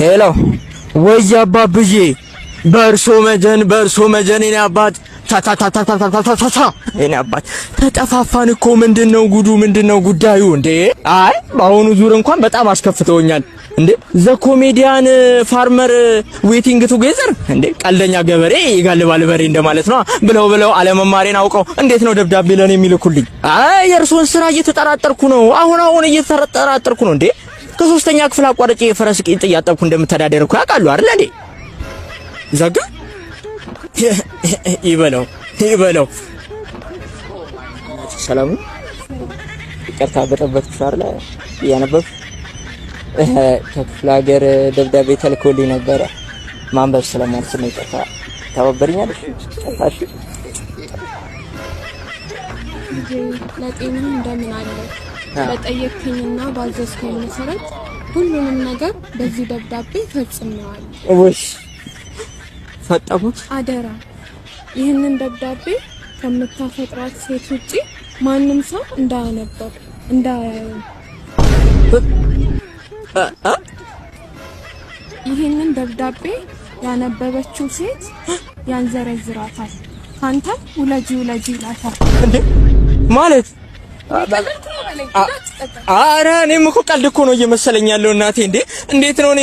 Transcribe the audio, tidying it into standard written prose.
Hello፣ ወይ አባብዬ፣ በእርሶ መጀን፣ በእርሶ መጀን የኔ አባት፣ ታታታታታታታታ የኔ አባት፣ ተጠፋፋን እኮ። ምንድነው ጉዱ? ምንድነው ጉዳዩ እንዴ? አይ፣ በአሁኑ ዙር እንኳን በጣም አስከፍተውኛል እንዴ። The comedian farmer waiting together እንዴ፣ ቀልደኛ ገበሬ ይጋልባል በሬ እንደማለት ነው ብለው ብለው አለመማሬን አውቀው እንዴት ነው ደብዳቤ ለኔ የሚልኩልኝ? አይ፣ የእርሶን ስራ እየተጠራጠርኩ ነው። አሁን አሁን እየተጠራጠርኩ ነው እንዴ። ከሶስተኛ ክፍል አቋርጬ የፈረስ ቂጥ እያጠብኩ እንደምተዳደር እኮ ያውቃሉ አይደል እንዴ? ዘጋ። ይበለው ይበለው። ሰላም፣ ይቅርታ በጠበቅኩሽ አይደል? እያነበብሽ። ከክፍለ ሀገር ደብዳቤ ተልኮልኝ ነበረ፣ ማንበብ ስለማልችል ነው። ይቅርታ፣ ተባበሪኛለሽ? ይቅርታ። ልጄ፣ ለጤናህ እንደምን አለ? በጠየቅከኝና ባዘዝከኝ መሰረት ሁሉንም ነገር በዚህ ደብዳቤ ፈጽሜዋለሁ። ውይ፣ ፈጠሙት። አደራ፣ ይህንን ደብዳቤ ከምታፈቅራት ሴት ውጪ ማንም ሰው እንዳያነበው፣ እንዳያየው። ይህንን ደብዳቤ ያነበበችው ሴት ያንዘረዝራታል። ካንተም ውለጂ ውለጂ ይላታል። እንዴ፣ ማለት አረ እኔም እኮ ቀልድ እኮ ነው እየመሰለኝ ያለው እናቴ። እንዴ፣ እንዴት ነው እኔ